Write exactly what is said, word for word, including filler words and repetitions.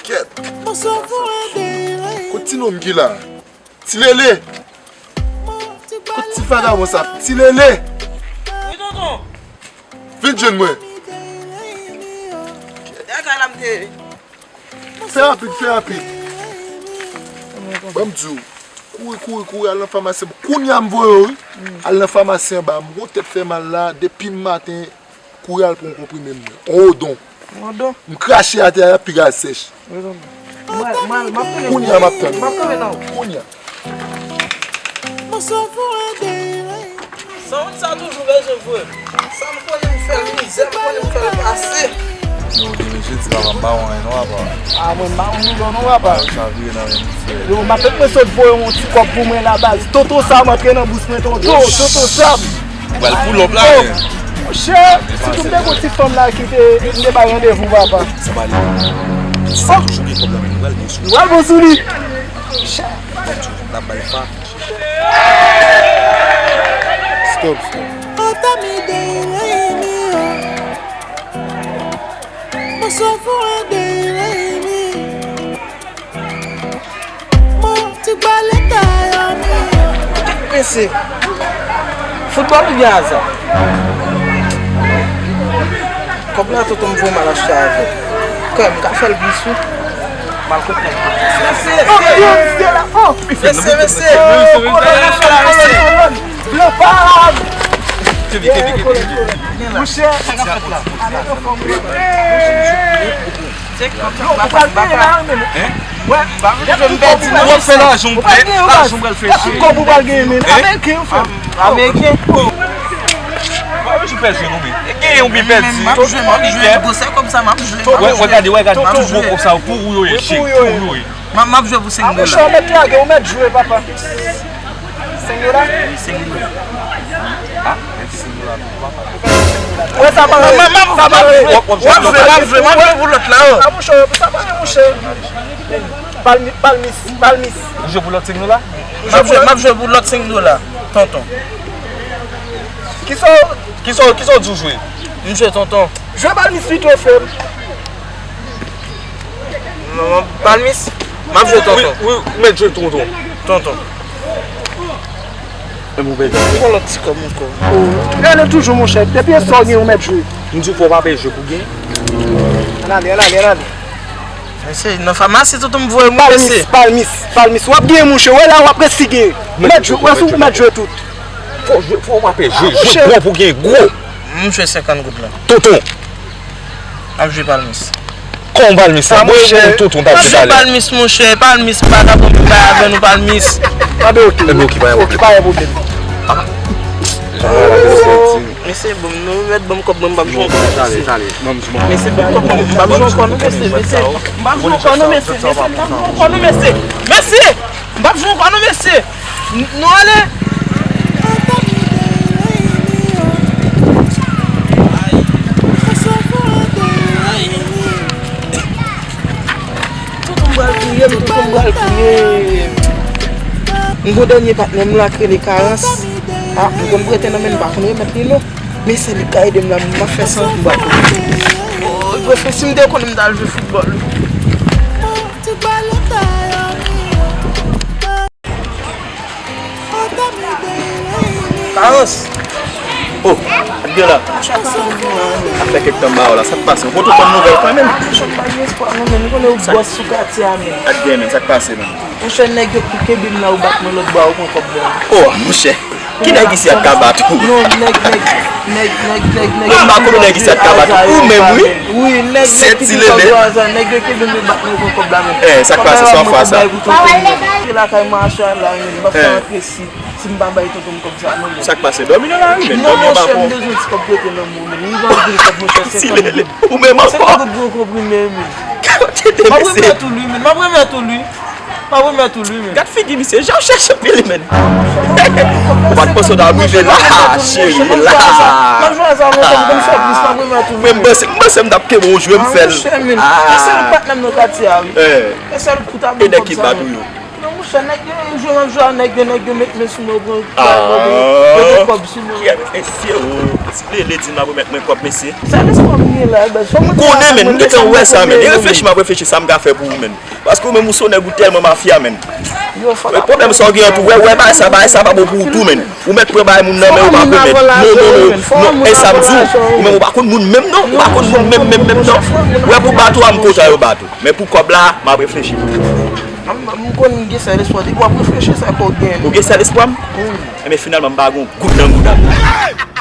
Kèt. Kot ti nonm ki la? Ti Lele. Kot ti vagabon sa? Ti Lele. Wi, tonton. Vin jwenn mwen. Fè rapid, fè rapid. Ban m di w. Kouri, kouri, kouri, al nan famasi. Kounye a m voye w, wi. Al nan famasi anba. M gon tèt fè mal la, depi maten, kouri al pran yon konprime m mwen. On odon. Odon? M krache atè a, y ap pi raz sèch. Mwen, mwen, m ap kanpe. Kounye a m ap tann. M ap kanpe nan. Kounye a. Sa moun sa toujou bezwen vre. Sa m konnen m fè l mizè, m konnen m fè l pase. Yo, gen mesye di papa m pa wè anyen non, papa. A, mwen, m pa wè nou non, papa. Sa vire nan men misye. Yo, m ap fè mwen sot voye yon ti kòb pou mwen la, baz. Toto sa m antre nan bous mwen, tonton. Toto sa m. Ou pral pull up la, men. Monchè, si tou m te gon ti fanm la ki te, m te bay randevou, papa. Sa va ale. Sa toujou gen kòb la, men nou pral bon sou li. Nou pral bon sou li. Monchè. N ap ba l fa. Stop, stop. Mesye, foutbòl oubyen aza? Kòb la tonton m voye m al achte avè l. Kòm m ka fè l plis wi. M al konprann. Mesye, mesye, mesye. Blan pa. Kebe, kebe, kebe. Monchè, sa k ap fèt la? Yo, ou pral genyen la menm. Wè, m ap jwe m pèdi nan. Ou ap fè lajan w prè, lajan w pral fè. Tout kòb ou pral genyen menm. Ameriken yo fè. Ameriken. Ou pa bezwen pèdi non, men. Genyen ou byen pèdi. M ap jwe, m ap jwe. Gwosè kòb sa, m ap jwe. Wè, wè, gade, wè, gade. Tout gwo kòb sa, pou ou yo ye, cheri. Pou ou yo ye. M ap, m ap jwe pou senk dola. A, monchè, ou mèt lage, ou mèt jwe, papa. Senk dola? Wi, senk dola. A, mèsi, senk dola. Wè, sa pa rele, sa pa rele. W ap jwe, m ap jwe, m ap jwe pou lòt la, o. A, monchè, sa pa rele, monchè. Palmi-, palmis, palmis. Ou jwe pou lòt senk dola? M ap jwe, m ap jwe pou lòt senk dola, tonton. Kisa w, kisa w, kisa w di w jwe? M jwe, tonton. Jwe palmis pito, frè m. Non, palmis, m ap jwe tonton. Wi, wi, ou mèt jwe tonton. Tonton. Ou gon lòt ti kòb ankò. Gade toujou, monchè. Depi e sa w gen, ou mèt jwe. M di w fò w pa pè jwe pou gen. Ann ale, ann ale, ann ale. Mesye, nan famasi tonton m voye m, mesye. Palmis, palmis, palmis. W ap gen, monchè. Wè la, w ap resi gen. Ou mèt jwe, wè si ou mèt jwe tout. Fò w jwe, fò w pa pè jwe. Jwe bon pou gen gwo. M jwe senkant goud la. Tonton. M ap jwe palmis. Kòman palmis la? Mwen, mwen, tonton, m t ap di talè. M ap jwe palmis, monchè. Palmis, m pa ka pran pou bay avè nou, palmis. Anben, oke. Enben, oke, pa gen pwoblèm. Oke, pa gen pwoblèm. Mesye, bon, nou mèt ban m kòb mwen, m p ap jwe ankò, mesye. Mesye, ban m kòb mwen, m p ap jwe ankò, non, mesye, mesye. M p ap jwe ankò, non, mesye, mesye, m p ap jwe ankò, non, mesye. Mesye! M p ap jwe ankò non, mesye. N-, nou ale. Tonton m pral touye m, tonton m pral touye m. M gon dènye patnè m la k rele Karans. A, m konn prete nan men l, m pa konn remèt li non. Men se li k ka ede m la, m ap fè san pou m pa touye. O, reflechi m te konnen m t al jwe foutbòl. Karans! O, Abdallah! Sa fè kèk tan m ba w la, sa k pase? Ou pote bòn nouvèl kanmenm? Monchè, m pa gen espwa non, men. Nou konnen ou bòs sou katye a, men. Sa k gen, men? Sa k pase, men? Monchè, nèg yo ki kenbe m la, ou bat mwen lòt bò a, ou pran kòb mwen. O, monchè! Ki nèg isi a k ka bat ou? Non, nèg, nèg, nèg, nèg, nèg, nèg. Mwen m pa konnen nèg isi a k ka bat ou. Ou menm, wi. Wi, nèg, nèg ki di kòb yo aza, nèg yo ki vin bat mwen pou kòb la menm. Eh, sa k pase, sa w fè sa? Se lakay mwen achè la, menm. M pa fè antre si, si m pa bay tonton m kòb sa, non. Sa k pase? Dòmi nan lari, menm. Dòmi anba pon. Non, monchè, m bezwen ti kòb prete nan men w, menm. Rive anpil kòb, monchè, senkant goud. Ou menm ankò. Senkant goud pou yon konprime, menm. M ap remèt ou li, menm. M ap remèt ou li. M ap remèt ou li, men. Gad figi misye, jan w chèche anpil, men. Ou pa t panse w t ap rive la, cheri, la. M ap jwe aza lontan, m konn fè plis, m ap remèt ou li. Men m panse, m panse m t ap kenbe w jwe, m fè l. A, monchè, men. E sèl patnè m nan katye a, wi. E sèl pou ta bon kòb sa, men. E nèg ki bat ou yo? Non, Monchè, nèg yo, jwe nan jwe a nèg yo, nèg yo met men sou mwen, pran, pran, pran, pran kòb sou mwen. Kiyès mesye o? Ti Lele di m ap remèt mwen kòb, mesye. Sèl espwa m gen la, bèl. Fò mwen konnen, men, m gentan wè sa, men. E reflechi, m ap reflechi sa m ka fè pou ou, men. Paske ou menm ou se yon nèg ou tèlman mafya, men. Pwoblèm sa w gen an tou, wè, wè, bagay sa, bagay sa pa bon pou ou tou, men. Ou mèt pran bagay moun nan men, ou pa konn, men. Non, non, non, non. E sa m di w, ou menm ou pa konn moun menm, non. Ou pa konn moun menm, menm, menm, non. Wè, pou bato a, m kontan yo bato. Men pou kòb la, m ap reflechi. M konn gen sèl espwa. Depi w ap reflechi, sa fò w gen. Ou gen sèl espwa m? Wi. Enben, finalman, m pa gen yon goud nan mouda m.